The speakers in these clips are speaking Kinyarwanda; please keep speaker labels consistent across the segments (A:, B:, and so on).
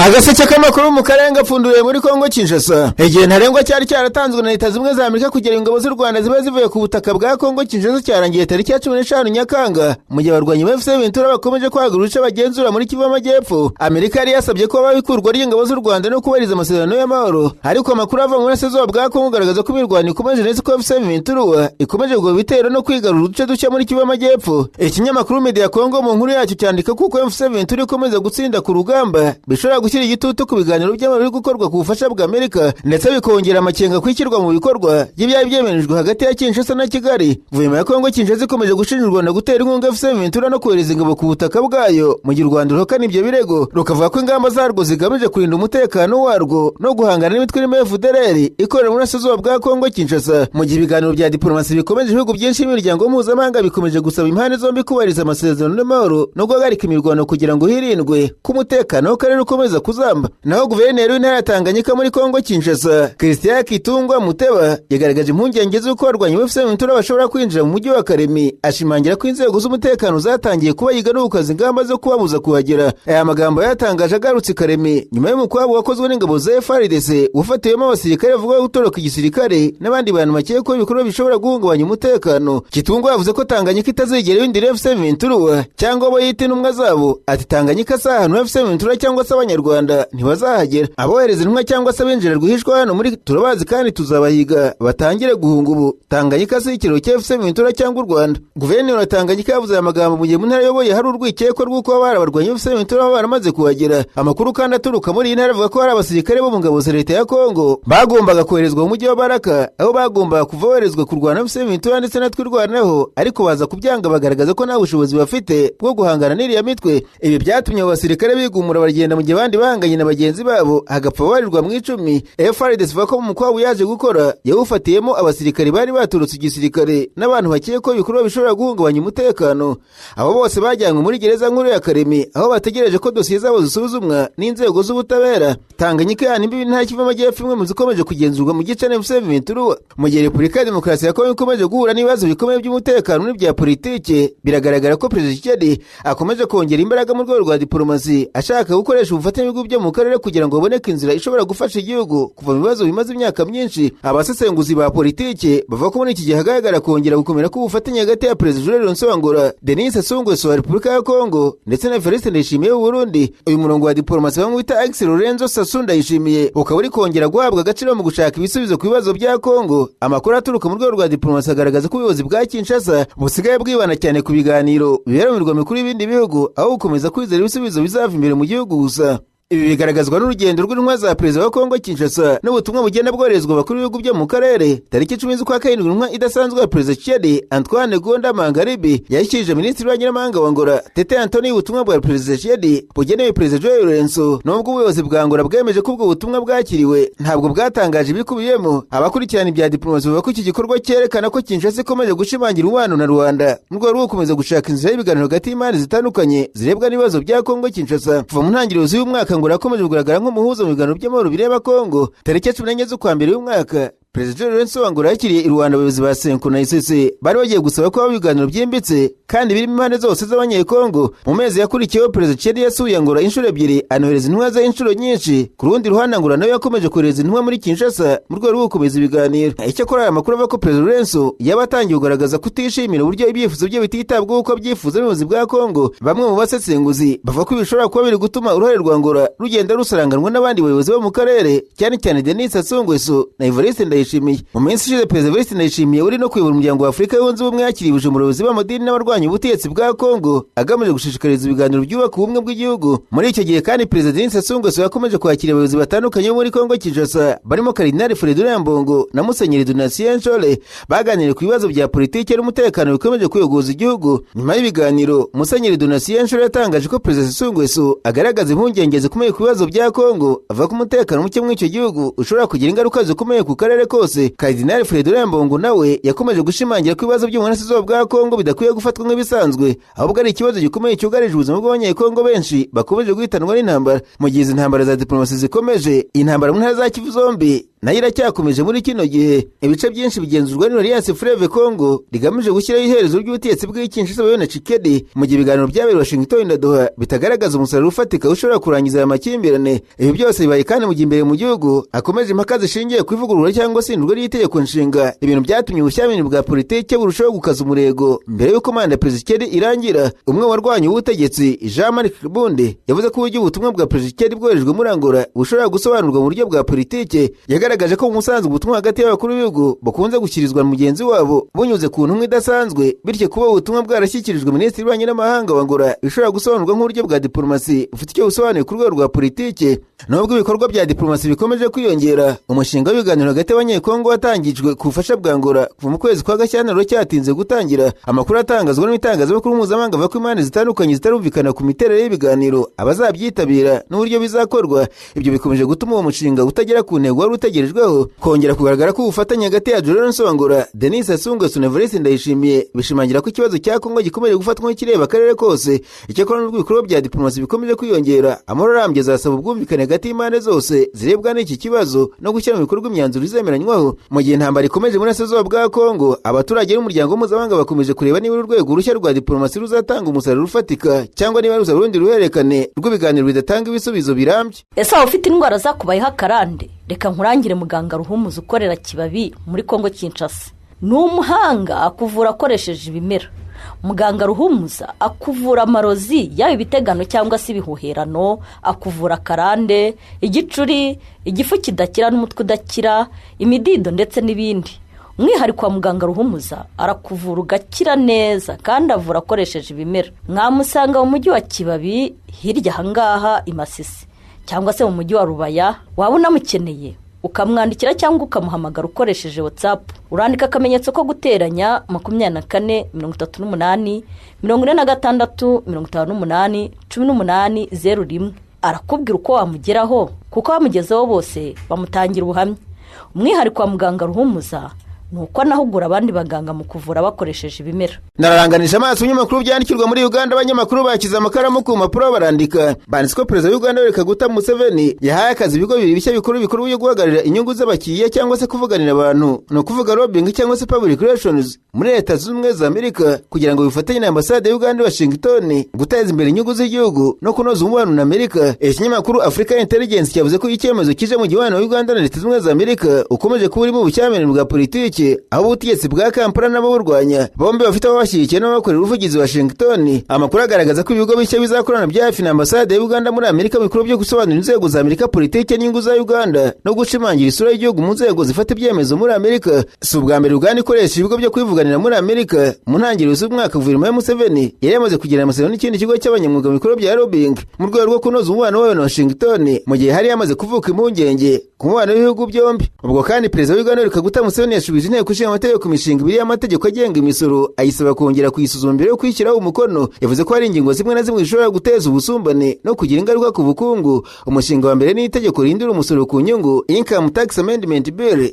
A: Agaseke k'amakuru mu karere gapfunduye muri Kongo Kinshasa. Igihe ntarengwa cyari cyaratanzwe na Leta Zimwe za Amerika kugira ingabo z'u Rwanda zibe zivuye ku butaka bwa Kongo Kinshasa cyarangiye tariki ya 15 Nyakanga, mu gihe abarwanyi ba AFC M23 bakomeje kwagura uduce bagenzura muri Kivu y'Amajyepfo. Amerika yari yasabye ko haba ikurwa ry'ingabo z'u Rwanda no kubahiriza amasezerano y'amahoro, ariko amakuru ava mu burasirazuba bwa Kongo agaragaza ko imirwano ikomeje ndetse ko AFC M23 ikomeje kugaba ibitero no kwigarura uduce dushya muri Kivu y'Amajyepfo. Ikinyamakuru Media Congo mu nkuru yacyo cyandika ko uko AFC M23 ikomeza gutsinda ku rugamba bishobora gushyira igitutu ku biganiro by'amahoro biri gukorwa ku bufasha bwa Amerika, ndetse bikongera amakenga kwishyirwa mu bikorwa by'ibyari byemerejwe hagati ya Kinshasa na Kigali. Guverinoma ya Kongo Kinshasa ikomeje gushinja u Rwanda gutera inkunga AFC M23 no kohereza ingabo ku butaka bwayo, mu gihe u Rwanda ruhakana ibyo birego, rukavuga ko ingamba zarwo zigamije kurinda umutekano warwo no guhangana n'imitwe irimo FDLR ikorera mu burasirazuba bwa Kongo Kinshasa. Mu gihe ibiganiro bya diplomasi bikomeje, ibihugu byinshi n'imiryango mpuzamahanga bikomeje gusaba impande zombi kubahiriza amasezerano y'amahoro no guhagarika imirwano kugira ngo hirindwe ko umutekano w'akarere ukomeza kuzamba. Naho guverineri w'intara ya Tanganyika muri Kongo Kinshasa, Christian Kitungwa Muteba, yagaragaje impungenge z'uko abarwanyi ba AFC M23 bashobora kwinjira mu mujyi wa Kalemi, ashimangira ko inzego z'umutekano zatangiye kubayiga no gukaza ingamba zo kubabuza kuhagera. Aya magambo yatangaje agarutse i Kalemi nyuma y'umukwabu wakozwe n'ingabo za FARDC ufatiwemo abasirikare bavuga gutoroka igisirikare n'abandi bantu bakekwaho ibikorwa bishobora guhungabanya umutekano. Kitungwa yavuze ko Tanganyika itazigera ibindira AFC M23 cyangwa abo yita intumwa zabo. Ati: "Tanganyika si ahantu AFC M23 cyangwa se Abanyarwanda ntibazahagera. Abohereza intumwa cyangwa se abinjira rwihishwa hano muri turabazi kandi tuzabahiga, batangire guhunga ubu. Tanganyika si ikiraro cya AFC M23 cyangwa u Rwanda." Guverineri wa Tanganyika yavuze aya magambo mu gihe mu ntara ayoboye hari urwikekwe rw'uko bari abarwanyi AFC M23 baramaze kuhagera. Amakuru kandi aturuka muri iyi ntara avuga ko hari abasirikare bo mu ngabo za leta ya Kongo bagombaga koherezwa mu mujyi wa Baraka, aho bagombaga kuva boherezwa kurwana AFC M23 ndetse na Twirwaneho, ariko baza kubyanga bagaragaza ko nta bushobozi bafite bwo guhangana n'iriya mitwe. Ibi byatumye abo basirikare bigumura baragenda, mu gihe abandi bahanganye na bagenzi babo hagapfa babarirwa mu 10. FARDC ivuga ko mu mukwabu yaje gukora yawufatiyemo abasirikare bari baturutse igisirikare n'abantu bakekwaho ibikorwa bishobora guhungabanya umutekano. Abo bose bajyanywe muri gereza nkuru ya Kalemi, aho bategereje ko dosiye zabo zisuzumwa n'inzego z'ubutabera. Tanganyika yana imbibi n'intara Kivu y'Amajyepfo, imwe mu zikomeje kugenzurwa mu gice na AFC M23. Mu gihe Repubulika ya Demokarasi ya Kongo ikomeje guhura n'ibibazo bikomeye by'umutekano n'ibya politike, biragaragara ko Perezida Tshisekedi akomeje kongera imbaraga mu rwego rwa diplomasi, ashaka gukoresha ubufatanye bw'ibihugu byo mu karere kugira ngo haboneke inzira ishobora gufasha igihugu kuva mu bibazo bimaze imyaka myinshi. Abasesenguzi ba politike bavuga ko muri iki gihe hagaragara kongera gukomera k'ubufatanye hagati ya Perezida Jules Lourenço wa Angola, Denis Sassou Nguesso wa Repubulika ya Kongo ndetse na Evariste Ndayishimiye w'u Burundi. Uyu murongo wa diplomasi bamwe bita Axe Lourenço Sassou Ndayishimiye ukaba uri kongera guhabwa agaciro mu gushaka ibisubizo ku bibazo bya Kongo. Amakuru aturuka mu rwego rwa diplomasi agaragaza ko ubuyobozi bwa Kinshasa busigaye bwibanda cyane ku biganiro bibera mu mirwa mikuru y'ibindi bihugu, aho gukomeza kwizera ibisubizo bizava imbere mu gihugu gusa. Ibi bigaragazwa n'urugendo rw'intumwa za perezida wa Kongo Kinshasa n'ubutumwa bugenda bwoherezwa abakuru b'ibihugu byo mu karere. Tariki 10 z'ukwa karindwi, intumwa idasanzwe ya Perezida Tshisekedi, Antoine Gonda Mangaribi, yashyikirije minisitiri w'abanyamahanga wa Angola, Tete Antony, ubutumwa bwa Perezida Tshisekedi bugenewe Perezida João Lourenço. Nubwo ubuyobozi bwa Angola bwemeje ko ubwo butumwa bwakiriwe, ntabwo bwatangaje ibikubiyemo. Abakurikirana ibya diplomasi bavuga ko iki gikorwa cyerekana ko Kinshasa ikomeje gushimangira umubano na Rwanda mu rwego rwo gukomeza gushaka inzira y'ibiganiro hagati y'impande zitandukanye zirebwa n'ibibazo bya Kongo Kinshasa. Kuva mu ntangiriro z'uyu mwaka, Angola yakomeje kugaragara nk'umuhuza mu biganiro by'amahoro bireba Kongo. Tariki ya 14 z'ukwa mbere y'umwaka, Perezida Lourenço wa Angola yakiriye i Rwanda abayobozi ba CENCO na ECC bari bagiye gusaba ko haba ibiganiro byimbitse kandi birimo impande zose z'Abanyekongo. Mu mezi yakurikiyeho, Perezida Tshisekedi yasuye Angola inshuro ebyiri, anohereza intumwa ze inshuro nyinshi. Ku rundi ruhande, Angola nayo yakomeje kohereza intumwa muri Kinshasa mu rwego rwo gukomeza ibiganiro. Icyakora aya makuru avuga ko Perezida Lourenço yaba atangiye kugaragaza kutishimira uburyo ibyifuzo bye bititabwaho uko abyifuza n'ubuyobozi bwa Kongo. Bamwe mu basesenguzi bavuga ko bishobora kuba biri gutuma uruhare rwa Angola rugenda rusaranganwa n'abandi bayobozi bo mu karere, cyane cyane Denis Sassou Nguesso na Evariste Ndayishimiye. Mu minsi ishize, Perezida Evariste Ndayishimiye uri no kuyobora Umuryango wa Afurika Yunze Ubumwe yakiriye Bujumbura abayobozi b'amadini n'abarwanya ubutegetsi bwa Kongo, agamije gushishikariza ibiganiro byubaka ubumwe bw'igihugu. Muri icyo gihe kandi, Perezida Denis Sassou Nguesso yakomeje kwakira abayobozi batandukanye bo muri Kongo Kinshasa, barimo Karidinali Fridolin Ambongo na Musenyeri Donatien Nshole. Baganiriye ku bibazo bya politiki n'umutekano bikomeje kuyogoza igihugu. Nyuma y'ibiganiro, Musenyeri Donatien Nshole yatangaje ko Perezida Sassou Nguesso agaragaza impungenge zikomeye ku bibazo bya Kongo, avuga ko umutekano muke muri icyo gihugu ushobora kugira ingaruka zikomeye ku karere kose. Karidinali Fridolin Ambongo nawe yakomeje gushimangira ko ibibazo byo mu burasirazuba bwa Kongo bidakwiye gufatwa nk'ibisanzwe, ahubwo ari ikibazo gikomeye cyugarije ubuzima bw'Abanyekongo benshi bakomeje guhitanwa n'intambara. Mu gihe izi ntambara za diplomasi zikomeje, intambara mu ntara za Kivu zombi Nayo iracyakomeje muri kino gihe. Ibice byinshi bigenzurwa n'Alliance Fleuve Congo rigamije gushyiraho iherezo ry'ubutegetsi bw'i Kinshasa na Tshisekedi, mu gihe ibiganiro byabereye Washington na Doha bitagaragaza umusaruro ufatika ushobora kurangiza aya makimbirane. Ibi byose bibaye kandi mu gihe imbere mu gihugu akomeje impaka zishingiye ku ivugurura cyangwa se ihindurwa ry'itegeko nshinga, ibintu byatumye ubushyamirane bwa politike burushaho gukaza umurego mbere y'uko manda ya Perezida Tshisekedi irangira. Umwe warwanya ubutegetsi, Jean-Marc Kabund, yavuze ko uburyo ubutumwa bwa Perezida Tshisekedi bwoherejwe muri Angola bushobora gusobanurwa mu buryo bwa politike. Yagaragaje ko mu musanzwe ubutumwa hagati y'abakuru b'ibihugu bukunze gushyikirizwa na mugenzi wabo bunyuze ku ntumwa idasanzwe, bityo kuba ubutumwa bwarashyikirijwe Minisitiri w'Ububanyi n'Amahanga wa Angola bishobora gusobanurwa nk'uburyo bwa diplomasi bufite icyo busobanuye ku rwego rwa politike. Nubwo ibikorwa bya diplomasi bikomeje kwiyongera, umushinga w'ibiganiro hagati y'Abanyekongo watangijwe ku bufasha bwa Angola kuva mu kwezi kwa Gashyantare cyatinze gutangira. Amakuru atangazwa n'ibitangazamakuru mpuzamahanga avuga ko impande zitandukanye zitarumvikana ku miterere y'ibiganiro, abazabyitabira n'uburyo bizakorwa. Ibyo bikomeje gutuma uwo mushinga utagera ku ntego wari utegerejweho. Kongera kugaragara ko ubufatanye hagati ya Lourenço wa Angola, Denis Sassou Nguesso na Evariste Ndayishimiye bishimangira ko ikibazo cya Kongo gikomeje gufatwa nk'ikireba akarere kose. Icyakora, nubwo ibikorwa bya diplomasi bikomeje kwiyongera, amahoro arambye azasaba ubwumvikane hagati y'impande zose zirebwa n'iki kibazo no gushyira mu bikorwa imyanzuro izemeranywaho. Mu gihe intambara ikomeje muri Burasirazuba bwa Kongo, abaturage n'umuryango mpuzamahanga bakomeje kureba niba uru rwego rushya rwa diplomasi ruzatanga umusaruro ufatika cyangwa niba ruzaba urundi ruhererekane rw'ibiganiro bidatanga ibisubizo birambye.
B: Ese waba ufite indwara zakubayeho akarande? Reka nkurangire muganga Ruhumuza ukorera Kibabi muri Kongo Kinshasa. Ni umuhanga, akuvura akoresheje ibimera. Muganga Ruhumuza akuvura amarozi, yaba ibitegano cyangwa se ibihuherano, akuvura akarande, igicuri, igifu kidakira n'umutwe udakira, imidido ndetse n'ibindi. Umwihariko wa muganga Ruhumuza, arakuvura ugakira neza kandi avura akoresheje ibimera. Mwamusanga mu mujyi wa Kibabi, hirya ahangaha i Masisi, cyangwa se mu mujyi wa Rubaya. Waba unamukeneye ukamwandikira cyangwa ukamuhamagara ukoresheje WhatsApp. Urandika akamenyetso ko guteranya 24 38 46 58 18 01. Arakubwira uko wamugeraho, kuko bamugezeho bose bamutangira ubuhamya. Umwihariko wa muganga Ruhumuza ni uko anahugura abandi baganga mu kuvura bakoresheje ibimera.
A: Nararanganije amaso ibinyamakuru byandikirwa muri Uganda. Abanyamakuru bashyize amakaramu ku mpapuro barandika. Banditse ko Perezida wa Uganda Yoweri Kaguta Museveni yahaye akazi ibigo bibiri bishya bikora ibikorwa byo guhagararira inyungu z'abakiriya cyangwa se kuvuganira abantu, ni ukuvuga lobbying cyangwa se public relations, muri Leta Zunze Ubumwe za Amerika, kugira ngo bifatanye na ambasade ya Uganda i Washington guteza imbere inyungu z'igihugu no kunoza umubano na Amerika. Ikinyamakuru Africa Intelligence cyavuze ko icyemezo kije mu gihe umubano wa Uganda na Leta Zunze Ubumwe za Amerika ukomeje kuba urimo ubushyamirane bwa politiki, aho ubutegetsi bwa Kampala n'ababurwanya bombi bafite ababashyigikiye n'ababakorera ubuvugizi Washington. Amakuru agaragaza ko ibigo bishya bizakorana bya hafi na ambasade ya Uganda muri Amerika mu bikorwa byo gusobanura inzego za Amerika politiki n'inyungu za Uganda no gushimangira isura y'igihugu mu nzego zifata ibyemezo muri Amerika. Si ubwa mbere Uganda ikoresha ibigo byo kwivuganira muri Amerika. Mu ntangiriro z'umwaka, guverinoma ya Museveni yari yamaze kugirana amasezerano n'ikindi kigo cy'abanyamwuga mu bikorwa bya lobbying mu rwego rwo kunoza umubano wayo na Washington, mu gihe hari yamaze kuvuka impungenge ku mubano w'ibihugu byombi. Ubwo kandi Perezida wa Uganda Yoweri Kaguta Museveni yashubije Inteko Ishinga Amategeko imishinga ibiri y'amategeko agenga imisoro, ayisaba kongera kuyisuzuma mbere yo kuyishyiraho umukono. Yavuze ko hari ingingo zimwe na zimwe zishobora guteza ubusumbane no kugira ingaruka ku bukungu. Umushinga wa mbere ni itegeko rihindura umusoro ku nyungu, Income Tax Amendment Bill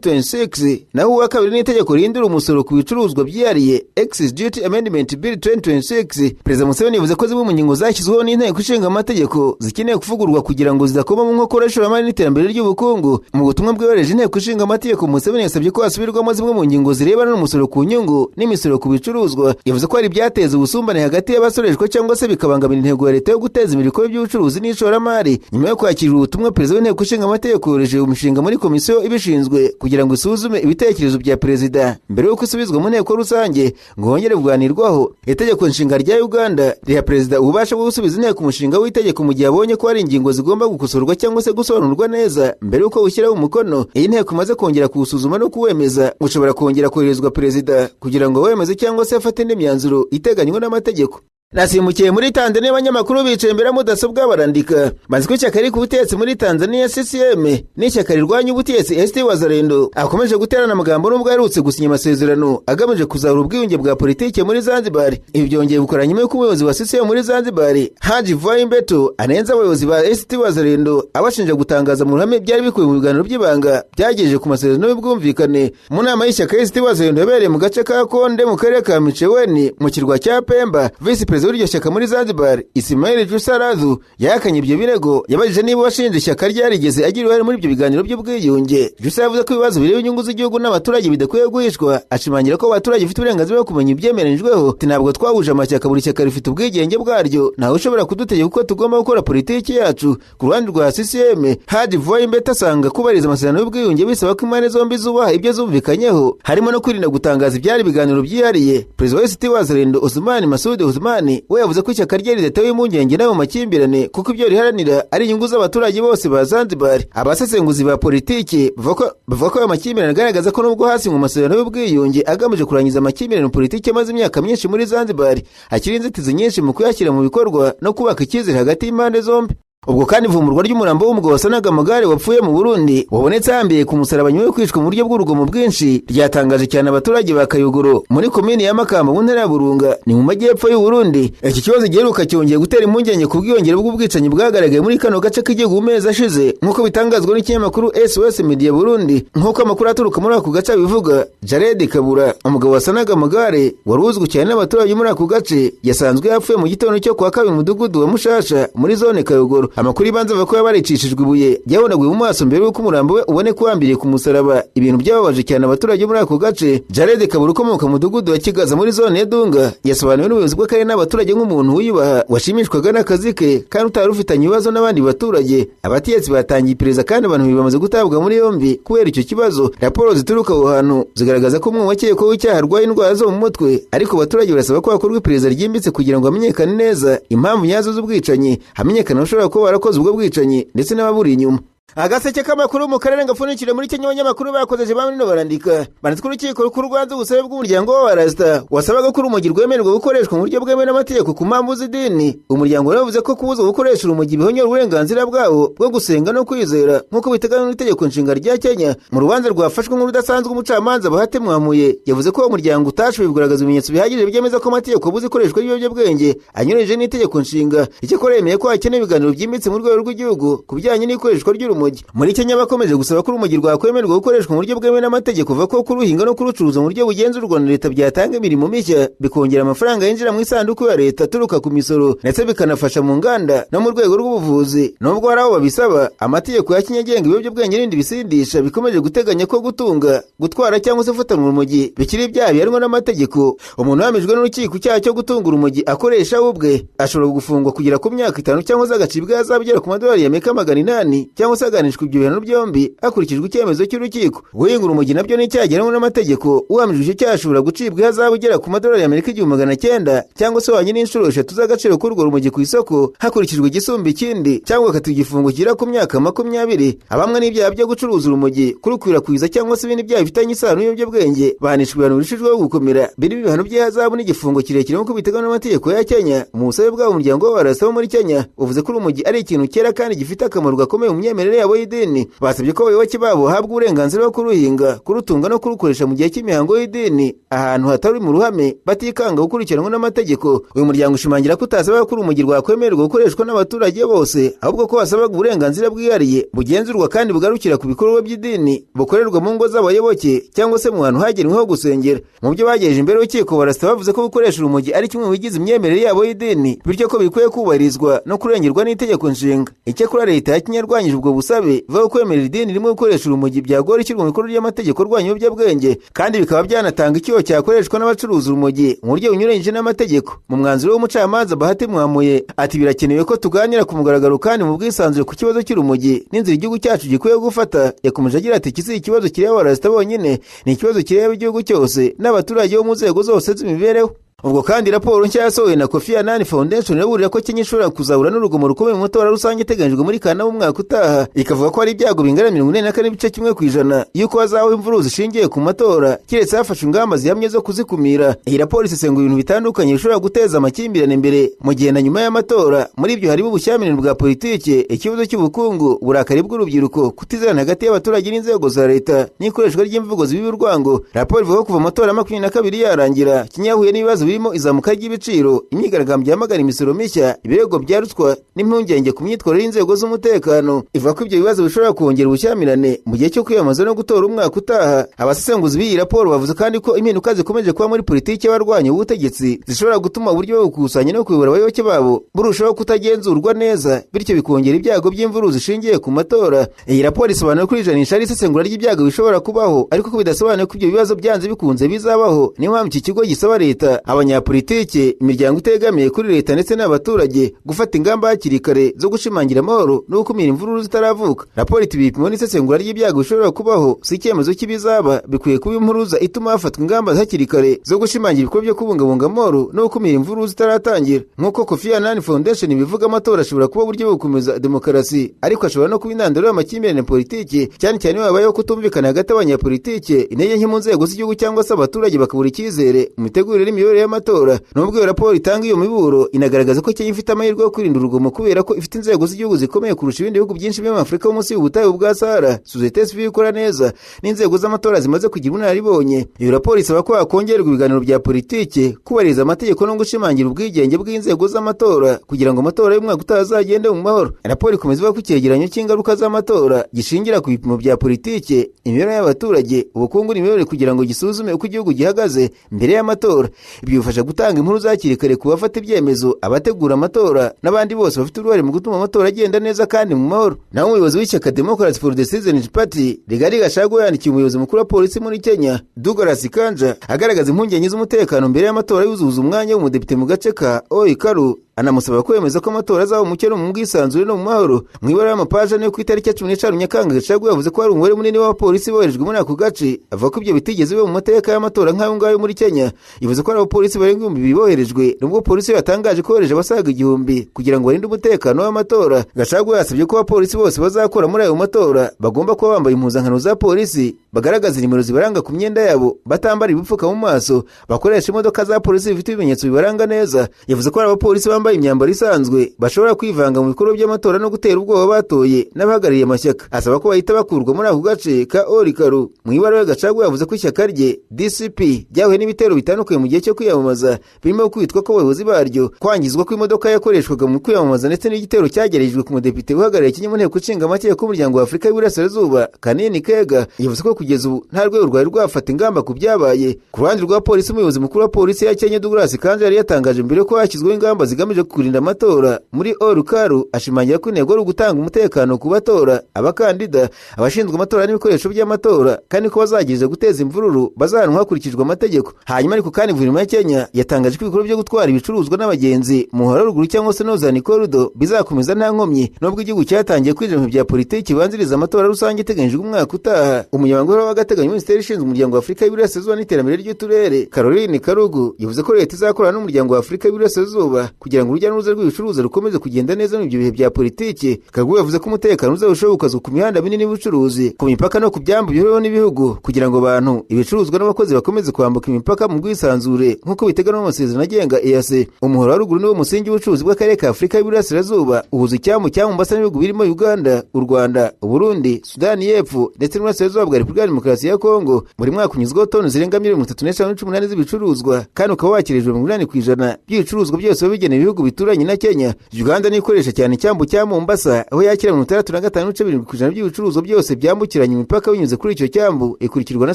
A: 2026, naho uwa kabiri ni itegeko rihindura umusoro ku bicuruzwa byihariye, Excise Duty Amendment Bill 2026. Perezida Museveni yavuze ko zimwe mu ngingo zashyizweho n'Inteko Ishinga Amategeko zikeneye kuvugururwa kugira ngo zidakoma mu nkokora ishoramari n'iterambere ry'ubukungu. Mu butumwa bwohereje Inteko Ishinga Amategeko, Museveni yasabye ko hasubirwamo zimwe mu ngingo zirebana n'umusoro ku nyungu n'imisoro ku bicuruzwa. Yavuze ko hari ibyateza ubusumbane hagati y'abasoreshwa cyangwa se bikabangamira intego ya leta yo guteza imbere ibikorwa by'ubucuruzi n'ishoramari. Nyuma yo kwakira ubutumwa, Perezida w'Inteko Ishinga Amategeko yohereje umushinga muri komisiyo ibishinzwe kugira ngo isuzume ibitekerezo bya perezida mbere y'uko isubizwa mu nteko rusange ngo hongere kuganirwaho. Itegeko nshinga rya Uganda riha perezida ububasha bwo gusubiza inteko umushinga w'itegeko mu gihe abonye ko hari ingingo zigomba gukosorwa cyangwa se gusobanurwa neza mbere y'uko ushyiraho umukono. Iyi nteko imaze kongera kuwusuzuma no kuwemeza, ushobora kongera koherezwa perezida kugira ngo wemeze cyangwa se afate indi myanzuro iteganywa n'amategeko. Nasimbukiye muri Tanzania. Abanyamakuru bicaye imbere ya mudasobwa barandika. Bazi ko ishyaka riri ku butegetsi muri Tanzania, CCM, n'ishyaka rirwanya ubutegetsi, ACT Wazalendo, akomeje guterana amagambo n'ubwo aherutse gusinya amasezerano agamije kuzahura ubwiyunge bwa politike muri Zanzibar. Ibi byongeye gukora nyuma y'uko umuyobozi wa CCM muri Zanzibar, Haji Vuai Mbeto, anenze abayobozi ba ACT Wazalendo, abashinja gutangaza mu ruhame byari bikubiye mu biganiro by'ibanga byagejeje ku masezerano y'ubwumvikane. Mu nama y'ishyaka ACT Wazalendo yabereye mu gace ka Konde mu karere ka Micheweni mu kirwa cya Pemba, visi perezida Perezida w'iryo shyaka muri Zanzibar, Ismail Jussa Radhu, yahakanye ibyo birego. Yabajije niba uwashinje ishyaka ryarigeze agira uruhare muri ibyo biganiro by'ubwiyunge. Jussa yavuze ko ibibazo bireba inyungu z'igihugu n'abaturage bidakwiye guhishwa, ashimangira ko abaturage bafite uburenganzira bwo kumenya ibyemeranyijweho. Ati ntabwo twahuje amashyaka, buri shyaka rifite ubwigenge bwaryo, ntawe ushobora kudutegeka uko tugomba gukora politiki yacu. Ku ruhande rwa CCM, Haji Vuwayimbeta asanga kubahiriza amasezerano y'ubwiyunge bisaba ko impande zombi zubaha ibyo zumvikanyeho, harimo no kwirinda gutangaza ibyari ibiganiro byihariye. Perezida wa ACT Wazalendo, Osman Masudi Osman, we yavuze ko ishyaka rye ridatewe impungenge n'ayo makimbirane, kuko ibyo riharanira ari inyungu z'abaturage bose ba Zanzibar. Abasesenguzi ba politiki bavuga ko ayo makimbirane agaragaza ko nubwo hasinywe amasezerano y'ubwiyunge agamije kurangiza amakimbirane politiki amaze imyaka myinshi muri Zanzibar, hakiri inzitizi nyinshi mu kuyashyira mu bikorwa no kubaka icyizere hagati y'impande zombi. Ubwo kandi ivumburwa ry'umurambo w'umugabo wasanaga amagare wapfuye mu Burundi, wabonetse ahambiye ku musaraba nyuma yo kwicwa mu buryo bw'urugomo bwinshi, ryatangaje cyane abaturage ba Kayogoro muri komini ya Makamba mu ntara ya Burunga, ni mu majyepfo y'u Burundi. Iki kibazo giheruka cyongeye gutera impungenge ku bwiyongere bw'ubwicanyi bwagaragaye muri kano gace k'igihugu mu mezi ashize, nk'uko bitangazwa n'ikinyamakuru SOS Media Burundi. Nk'uko amakuru aturuka muri ako gace abivuga, Jared Kabura, umugabo wasanaga amagare wari uzwi cyane n'abaturage muri ako gace, yasanzwe yapfuye mu gitondo cyo kuwa kabiri mu mudugudu wa Mushasha muri zone Kayogoro. Amakuru y'ibanze avuga ko yabaricishijwe ibuye ryabonaguye mu maso mbere y'uko umurambo we uboneka uhambiriye ku musaraba, ibintu byababaje cyane abaturage muri ako gace. Jared Kabura, ukomoka mu mudugudu wa Kigaza muri zone ya Dunga, yasobanuwe n'ubuyobozi bw'akarere n'abaturage nk'umuntu wiyubaha, washimishwaga n'akazi ke kandi utari ufitanye ibibazo n'abandi baturage. Abategetsi batangiye iperereza kandi abantu babiri bamaze gutabwa muri yombi kubera icyo kibazo. Raporo zituruka aho hantu zigaragaza ko umwe wakekwaho icyaha arwaye indwara zo mu mutwe, ariko abaturage barasaba ko hakorwa iperereza ryimbitse kugira ngo hamenyekane neza impamvu nyazo z'ubwicanyi, hamenyekane abashobora kuba barakoze ubwo bwicanyi ndetse n'ababuri inyuma. Agaseke k'amakuru mu karere gapfundikire muri Kenya, abanyamakuru bakozeje bamwe barandika banditswe urukiko rukuru rwanze ubusabe bw'umuryango w'abarasita wasabaga ko urumogi rwemererwa gukoreshwa mu buryo bwemewe n'amategeko ku mpamvu z'idini. Umuryango wari ko kubuza gukoresha urumogi bihonyora uburenganzira bwabo bwo gusenga no kwizera nk'uko biteganywa n'itegeko nshinga rya Kenya. Mu rubanza rwafashwe nk'urudasanzwe, umucamanza Bahati Mwamuye yavuze ko uwo muryango utashoboye kugaragaza ibimenyetso bihagije byemeza ko amategeko abuza ikoreshwa ry'ibiyobyabwenge anyuranyije n'itegeko nshinga. Icyakora yemeye ko hakenewe ibiganiro byimbitse mu rwego rw'igihugu ku bijyanye n'ikoreshwa ry'urumogi. Muri Kenya bakomeje gusaba ko urumogi rwakwemererwa gukoreshwa mu buryo bwemewe n'amategeko, kuva ko kuruhinga no kurucuruza mu buryo bugenzurwa na leta byatanga imirimo mishya, bikongera amafaranga yinjira mu isanduku ya leta aturuka ku misoro, ndetse bikanafasha mu nganda no mu rwego rw'ubuvuzi. Nubwo hari aho babisaba, amategeko ya Kenya agenga ibiyobyabwenge n'ibindi bisindisha bikomeje guteganya ko gutunga, gutwara cyangwa se gufatanwa urumogi bikiri ibyaha bihanwa n'amategeko. Umuntu wahamijwe n'urukiko icyaha cyo gutunga urumogi akoresha we ubwe ashobora gufungwa kugera ku myaka 5 cyangwa se agacibwa ihazabu igera ku madolari y'Amerika 800 cyangwa se aganishwa ibyo bihano byombi hakurikijwe icyemezo cy'urukiko. Guhinga urumogi nabyo ni icyaha gihanwa n'amategeko. Uhamijwe icyo cyaha ashobora gucibwa ihazabu igera ku madolari y'Amerika 1900 cyangwa se wanyine inshuro 3 z'agaciro k'urwo rumogi ku isoko hakurikijwe igisumba ikindi, cyangwa agakatiwe igifungo kigera ku myaka 20. Abamwe n'ibyaha byo gucuruza urumogi, kurukwirakwiza cyangwa se ibindi byaha bifitanye isano n'ibiyobyabwenge bahanishwa ibihano birushijeho gukomera, birimo ibihano by'ihazabu n'igifungo kirekire nk'uko biteganywa n'amategeko ya Kenya. Mu busabe bwabo, umuryango w'abarasita bo muri Kenya uvuze ko urumogi ari ikintu cyera kandi gifite akamaro gakomeye mu myemerere yabo y'idini. Basabye ko abayoboke babo bahabwa uburenganzira bwo kuruhinga, kurutunga no kurukoresha mu gihe cy'imihango y'idini ahantu hatari mu ruhame, batikanga gukurikiranwa n'amategeko. Uyu muryango ushimangira ko utasaba ko urumogi rwakwemererwa gukoreshwa n'abaturage bose, ahubwo ko wasabaga uburenganzira bwihariye bugenzurwa kandi bugarukira ku bikorwa by'idini bukorerwa mu ngo z'abayoboke cyangwa se mu hantu hagenwe ho gusengera. Mu byo bagejeje imbere y'urukiko, barasita bavuze ko gukoresha urumogi ari kimwe mu bigize imyemerere yabo y'idini, bityo ko bikwiye kubahirizwa no kurengerwa n'itegeko nshinga. Icyakora leta ya Kenya yarwanyije ubwo busabe, ivuga ko kwemerera idini rimwe gukoresha urumogi byagora ishyirwa mu bikorwa ry'amategeko arwanya ibiyobyabwenge, kandi bikaba byanatanga icyuho cyakoreshwa n'abacuruza urumogi mu buryo bunyuranyije n'amategeko. Mu mwanzuro w'umucamanza Bahati Mwamuye ati birakenewe ko tuganira ku mugaragaro kandi mu bwisanzure ku kibazo cy'urumogi n'inzira igihugu cyacu gikwiye gufata. Yakomeje agira ati iki si ikibazo kireba abarasita bonyine, ni ikibazo kireba igihugu cyose n'abaturage bo mu nzego zose z'imibereho. Ubwo kandi raporo nshya yasohowe na Kofi Annan Foundation iraburira ko Kenya ishobora kuzahura n'urugomo rukomeye mu matora rusange iteganyijwe muri Kanama umwaka utaha, ikavuga ko hari ibyago bingana 44.1% y'uko hazabaho imvururu zishingiye ku matora keretse hafashwe ingamba zihamye zo kuzikumira. Iyi raporo isesengura ibintu bitandukanye bishobora guteza amakimbirane mbere, mu gihe na nyuma y'amatora. Muri ibyo harimo ubushyamirane bwa politiki, ikibazo cy'ubukungu, uburakari bw'urubyiruko, kutizerana hagati y'abaturage n'inzego za leta n'ikoreshwa ry'imvugo zibiba urwango. Raporo ivuga ko kuva amatora 22 yarangira, Kenya yahuye n'ibibazo birimo izamuka ry'ibiciro, imyigaragambyo yamagana imisoro mishya, ibirego bya ruswa n'impungenge ku myitwarire y'inzego z'umutekano. Ivuga ko ibyo bibazo bishobora kongera ubushyamirane mu gihe cyo kwiyamamaza no gutora umwaka utaha. Abasesenguzi b'iyi raporo bavuze kandi ko impinduka zikomeje kuba muri politiki y'abarwanya ubutegetsi zishobora gutuma uburyo bwo gukusanya no kuyobora abayoboke babo burushaho kutagenzurwa neza, bityo bikongera ibyago by'imvururu zishingiye ku matora. Iyi raporo isobanura ko ijanisha ari isesengura ry'ibyago bishobora kubaho, ariko ko bidasobanuye ko ibyo bibazo byanze bikunze bizabaho. Niyo mpamvu iki kigo gisaba leta, abanyapolitiki, imiryango itegamiye kuri leta ndetse n'abaturage gufata ingamba hakiri kare zo gushimangira amahoro no gukumira imvururu zitaravuka. Raporo iti ibipimo n'isesengura ry'ibyago bishobora kubaho si icyemezo cy'ibizaba, bikwiye kuba impuruza ituma hafatwa ingamba hakiri kare zo gushimangira ibikorwa byo kubungabunga amahoro no gukumira imvururu zitaratangira. Nk'uko Kofi Annan Foundation ibivuga, amatora ashobora kuba uburyo bwo gukomeza demokarasi, ariko ashobora no kuba intandaro y'amakimbirane politiki, cyane cyane iyo habayeho kutumvikana hagati y'abanyapolitiki, intege nke mu nzego z'igihugu cyangwa se abaturage bakabura icyizere mu mitegurire n'imiyoborere y'amatora. Nubwo iyo raporo itanga iyo miburo, inagaragaza ko Kenya ifite amahirwe yo kwirinda urugomo kubera ko ifite inzego z'igihugu zikomeye kurusha ibindi bihugu byinshi byo muri Afurika munsi y'ubutayu bwa Sahara, sosiyete sivile ikora neza n'inzego z'amatora zimaze kugira ubunararibonye. Iyo raporo isaba ko hakongerwa ibiganiro bya politiki, kubahiriza amategeko no gushimangira ubwigenge bw'inzego z'amatora kugira ngo amatora y'umwaka utaha azagende mu mahoro. Raporo ikomeza ivuga ko icyegeranyo cy'ingaruka z'amatora gishingira ku bipimo bya politiki, imibereho y'abaturage, ubukungu n'imiyoborere kugira ngo gisuzume uko igihugu gihagaze mbere y'amatora. Ibyo bifasha gutanga inkuru hakiri kare ku bafata ibyemezo, abategura amatora n'abandi bose bafite uruhare mu gutuma amatora agenda neza kandi mu mahoro. Naho umuyobozi w'ishyaka Democrats for the Citizens Party, Rigathi Gachagua, yandikiye umuyobozi mukuru wa polisi muri Kenya, Douglas Kanja, agaragaza impungenge z'umutekano mbere y'amatora yuzuza umwanya w'umudepite mu gace ka Ol Kalou, anamusaba kwemeza ko amatora azaba umucyo no mu bwisanzure no mu mahoro. Mu ibara y'amapaje yo ku itariki ya 15 Nyakanga, Gachagua yavuze ko hari umubare munini w'abapolisi boherejwe muri ako gace, avuga ko ibyo bitigeze biba mu mateka y'amatora nk'ayo ngayo muri Kenya. Yavuze ko hari abapolisi barenga 2000 boherejwe, nubwo polisi yatangaje ko yohereje abasaga 1000 kugira ngo barinde umutekano w'amatora. Gachagua yasabye ko abapolisi bose bazakora muri ayo matora bagomba kuba bambaye impuzankano za polisi, bagaragaza nimero zibaranga ku myenda yabo, batambara ibipfuka mu maso, bakoresha imodoka za polisi zifite ibimenyetso bibaranga neza. Yavuze ko hari abapolisi bambaye imyambaro isanzwe bashobora kwivanga mu bikorwa by'amatora no gutera ubwoba batoye n'abahagarariye amashyaka, asaba ko bahita bakurwa muri ako gace ka Ol Kalou. Mu ibaruwa, Gachagua yavuze ko ishyaka rye DCP ryahuye n'ibitero bitandukanye mu gihe cyo kwiyamamaza, birimo kwitwa ko abayobozi baryo, kwangizwa kw'imodoka yakoreshwaga mu kwiyamamaza ndetse n'igitero cyagerejwe ku mudepite uhagarariye Kenya mu nteko ishinga amategeko y'umuryango wa Afurika y'Iburasirazuba, Kanini Kega. Yavuze ko kugeza ubu nta rwego rwari rwafata ingamba ku byabaye. Ku ruhande rwa polisi, umuyobozi mukuru wa polisi ya Kenya, Douglas Kanja, yari yatangaje mbere ko hashyizweho ingamba zigamije kurinda amatora muri Ol Kalou, ashimangira ko intego ari ugutanga umutekano ku batora, abakandida, abashinzwe amatora n'ibikoresho by'amatora, kandi ko bazagerageza guteza imvururu bazahanwa hakurikijwe amategeko. Hanyuma ariko kandi guverinoma ya Kenya yatangaje ko ibikorwa byo gutwara ibicuruzwa n'abagenzi mu muhora ruguru cyangwa se Northern Corridor bizakomeza nta nkomyi, nubwo igihugu cyatangiye kwinjira mu bya politiki bibanziriza amatora rusange iteganyijwe umwaka utaha. Umunyamabanga uhoraho w'agateganyo, Minisiteri ishinzwe umuryango wa Afurika y'Iburasirazuba n'iterambere ry'uturere, Caroline Karugu, yavuze ko leta izakorana n'umuryango wa Afurika y'Iburasirazuba kugira ngo urujya n'uruza rw'ibicuruzwa rukomeze kugenda neza muri ibyo bihe bya politiki. Karugu yavuze ko umutekano uzarushaho gukazwa ku mihanda minini y'ubucuruzi, ku mipaka no ku byambu bihuriweho n'ibihugu, kugira ngo abantu, ibicuruzwa n'abakozi bakomeze kwambuka imipaka mu bwisanzure nk'uko biteganywa n'amasezerano agenga EAC. Umuhora wa ruguru niwo musingi w'ubucuruzi bw'akarere ka Afurika y'Iburasirazuba, uhuza icyambu cya Mombasa n'ibihugu birimo Uganda, u Rwanda, Uburundi, Sudani y'Epfo ndetse n'Uburasirazuba bwa Repubulika ya Demokarasi ya Kongo. Buri mwaka unyuzwaho toni zirenga 35.8 miliyoni z'ibicuruzwa, kandi ukaba wakirijwe 80% by'ibicuruzwa byose biba bigenewe ibihugu bituranye na Kenya. Uganda niyo ikoresha cyane icyambu cya Mombasa, aho yakira 65.7% by'ibicuruzwa byose byambukiranya imipaka binyuze kuri icyo cyambu. Ikurikirwa na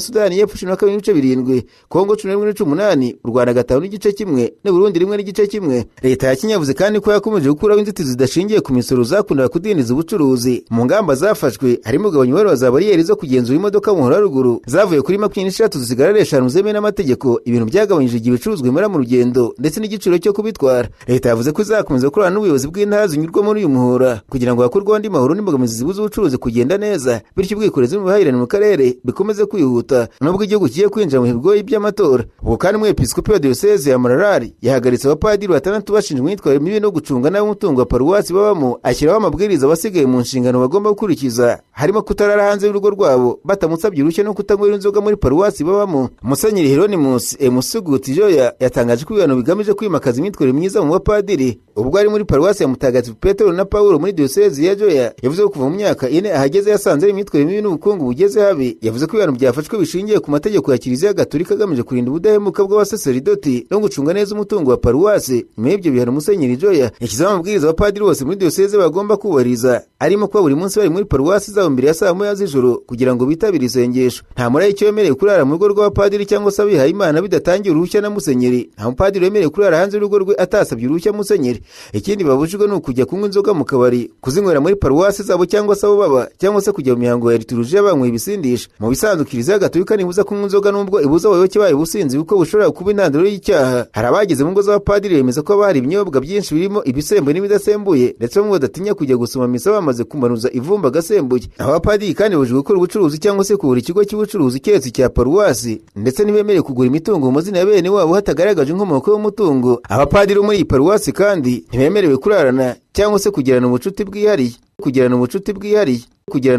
A: Sudani y'Epfo 12.7, Kongo 11.8, u Rwanda 5.1 n'Uburundi 1.1. Leta ya Kenya yavuze kandi ko yakomeje gukuraho inzitizi zidashingiye ku misoro zakundaga kudindiza ubucuruzi. Mu ngamba zafashwe harimo kugabanya umubare wa za bariyeri zo kugenzura imodoka mu muhora wa ruguru, zavuye kuri 23 zisigara ari 5 zemewe n'amategeko, ibintu byagabanyije igihe ibicuruzwa bimara mu rugendo ndetse n'igiciro cyo kubitwara. Leta yavuze ko izakomeza gukorana n'ubuyobozi bw'intara zinyurwa muri uyu muhora kugira ngo hakurweho andi mahoro n'imbogamizi zibuza ubucuruzi kugenda neza, bityo ubwikorezi n'ubuhahirane mu karere bikomeze kwihuta nubwo igihugu kigiye kwinjira mu bihe bigoye by'amatora. Ubwo kandi umwepiskopi wa diyoseze ya Mararari yahagaritse abapadiri batandatu bashinzwe imyitwarire mibi no gucunga nabi umutungo wa paruwasi babamo, ashyiraho amabwiriza abasigaye mu nshingano bagomba gukurikiza, harimo kutarara hanze y'urugo rwabo batamutse. usabye uruhushya no kutanywera inzoga muri paruwasi babamo. Musenyeri Hieronymus Emusuguti Joya yatangaje ko ibihano bigamije kwimakaza imyitwarire myiza mu bapadiri. Ubwo ari muri paruwasi ya Mutagatifu Petero na Paulo muri diyosezi ya Joya, yavuze ko kuva mu myaka 4 ahageze yasanze ari imyitwarire mibi n'ubukungu bugeze habi. Yavuze ko ibihano byafashwe bishingiye ku mategeko ya Kiliziya Gatolika agamije kurinda ubudahemuka bw'abasaseridoti no gucunga neza umutungo wa paruwasi. Nyuma y'ibyo bihano, Musenyeri Joya yashyizeho amabwiriza abapadiri bose muri diyoseze bagomba kubahiriza, arimo kuba buri munsi bari muri paruwasi zabo mbere ya saa 1 z'ijoro kugira ngo bitabire isengesho. Nta murayiki wemerewe kurara mu rugo rw'abapadiri cyangwa se abihayimana bidatangiye uruhushya na musenyeri. Nta mupadiri wemerewe kurara hanze y'urugo rwe atasabye uruhushya musenyeri. Ikindi babujijwe ni ukujya kunywa inzoga mu kabari, kuzinywera muri paruwasi zabo cyangwa se abo baba, cyangwa se kujya mu mihango ya liturujiya banyweye ibisindisha. Mu bisanzwe Kiliziya Gatolika ntibuza kunywa inzoga nubwo ibuza abayoboke bayo ubusinzi kuko bushobora kuba intandaro y'icyaha. Hari abageze mu ngo z'abapadiri bemeza ko haba hari ibinyobwa byinshi birimo ibisembuye n'ibidasembuye, ndetse bamwe badatinya kujya gusoma misa bamaze kumanuza ivumba agasembuye. Abapadiri kandi babujijwe gukora ubucuruzi cyangwa se kugura ikigo cy'ubucuruzi keretse icya paruwasi, ndetse ntibemerewe kugura imitungo mu mazina ya bene wabo hatagaragaje inkomoko y'umutungo. Abapadiri bo muri iyi paruwasi kandi ntibemerewe kurarana cyangwa se kugirana ubucuti bwihariye, kugirana ubucuti bwihariye, kugirana